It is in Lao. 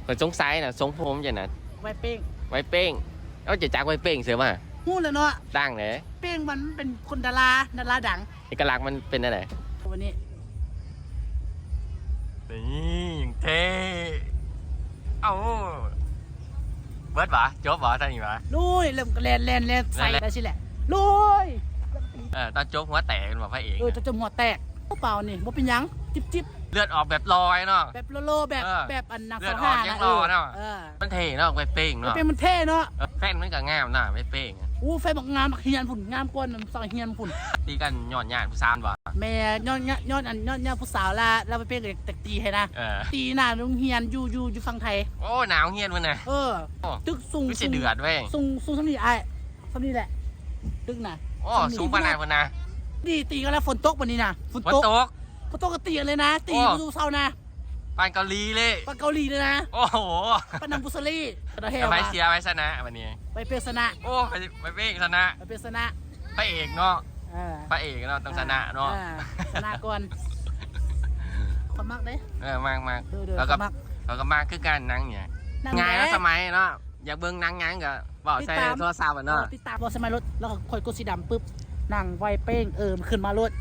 ຂ້ອຍສົງໄສນະ ຊົງຜົມຈັ່ງນະ ໄວເປ້ງ ໄວເປ້ງ. ເອົາ ຈະຈັກໄວເປ້ງເສີມາ ຮູ້ແລ້ວເນາະ ດັງເດ້. ເປ້ງມັນເປັນຄົນດາລາ ດາລາດັງ. ເອກະລັກມັນເປັນແນວໃດ? ວັນນີ້ ນີ້ ຍັງເທ່. ເອົ້າ ເບິດຫວາ? ຈົບຫວາ? ເທົ່ານີ້ຫວາ? ລຸຍ ເລີ່ມກໍແລ່ນ ແລ່ນ ແລ່ນ ໃສ່ ແລ່ນ ໄດ້ຊີ້ແຫຼະ ລຸຍ. ເອີ ຕອນຈົບຫົວແຕກແມ່ນບໍ່ ພະເອກ? ເອີ ຕອນຈົບຫົວແຕກ. ເປົ່າ ເປົ່ານີ້ບໍ່ເປັນຫຍັງ ຈິບໆ. ເລືອດອອກແບບລອຍເນາະ ແບບໂລໆ ແບບ ເອີ ແບບອັນນາງ ເລືອດອອກຍັງຫຼໍ່ເນາະ. ເອີ ມັນເທ່ເນາະ ໄວເປ້ງເນາະ ໄວເປ້ງມັນເທ່ເນາະ. ເອີ ແຟນມັນກໍງາມນະ ໄວເປ້ງ. ໂອ້ ແຟນບັກງາມ ບັກຮຽນພຸ້ນ ງາມກວ່າສາວຮຽນພຸ້ນ. ຕີກັນຍ້ອນຍານຜູ້ສາວບໍ່? ແມ່ນ ຍ້ອນ ຍ້ອນ ຍ້ອນອັນ ຍ້ອນ ຍ້ອນຜູ້ສາວລະ ລະໄວເປ້ງກໍຢາກຕີໃຫ້ນະ. ເອີ ຕີໜ້າໂຮງຮຽນ ຢູ່ ຢູ່ ຢູ່ຝັ່ງໄທ. ໂອ້ ໜ້າໂຮງຮຽນພຸ້ນນະ. ເອີ ຕຶກສູງ ຄືຊິເດືອດເວີຍ. ສູງ ສູງສ່ຳນີ້ອ້າຍ ສ່ຳນີ້ແຫຼະ ຕຶກນະ. ໂອ້ ສ່ຳນີ້ ສູງປານນັ້ນພຸ້ນນະ. ນີ້ຕີກັນແລ້ວ ຝົນຕົກບັດນີ້ນະ ຝົນຕົກ ຝົນຕົກ ຝົນຕົກກໍຕີກັນເລີຍນະ. ຕີ ໂອ້ ຢູ່ເຊົ້ານະ ປານເກົາຫຼີເລີຍ ປານເກົາຫຼີເລີຍນະ. ໂອ້ໂຫ ປານໜັງບຸສລີ. ແລ້ວໃຜເສຍ ໃຜຊະນະບັດນີ້? ໄວເປ້ງຊະນະ. ໂອ້ ໄວ ໄວເປ້ງຊະນະ ໄວເປ້ງຊະນະ. ພະເອກເນາະ ເອີ ພະເອກເນາະ ຕ້ອງຊະນະເນາະ. ເອີ ຊະນະກ່ອນ. ຂ້ອຍມັກເດ້. ເອີ ມັກໆ. ເອີ ເອີ ຂ້ອຍກໍມັກ ຂ້ອຍກໍມັກຄືກັນ ໜັງນີ້ ໜັງ ງ່າຍເນາະ ສະໄໝເນາະ. ຢາກເບິ່ງໜັງຫຍັງກໍເວົ້າໃສ່ໂທລະສັບເນາະ. ເອີ ຕິດຕາມ ເວົ້າໃສ່ໄມໂລດ ແລ້ວກໍຄ່ອຍກົດສີດຳປຶບ ໜັງໄວເປ້ງ ເອີ ມັນຂຶ້ນມາໂລດ. ເອີ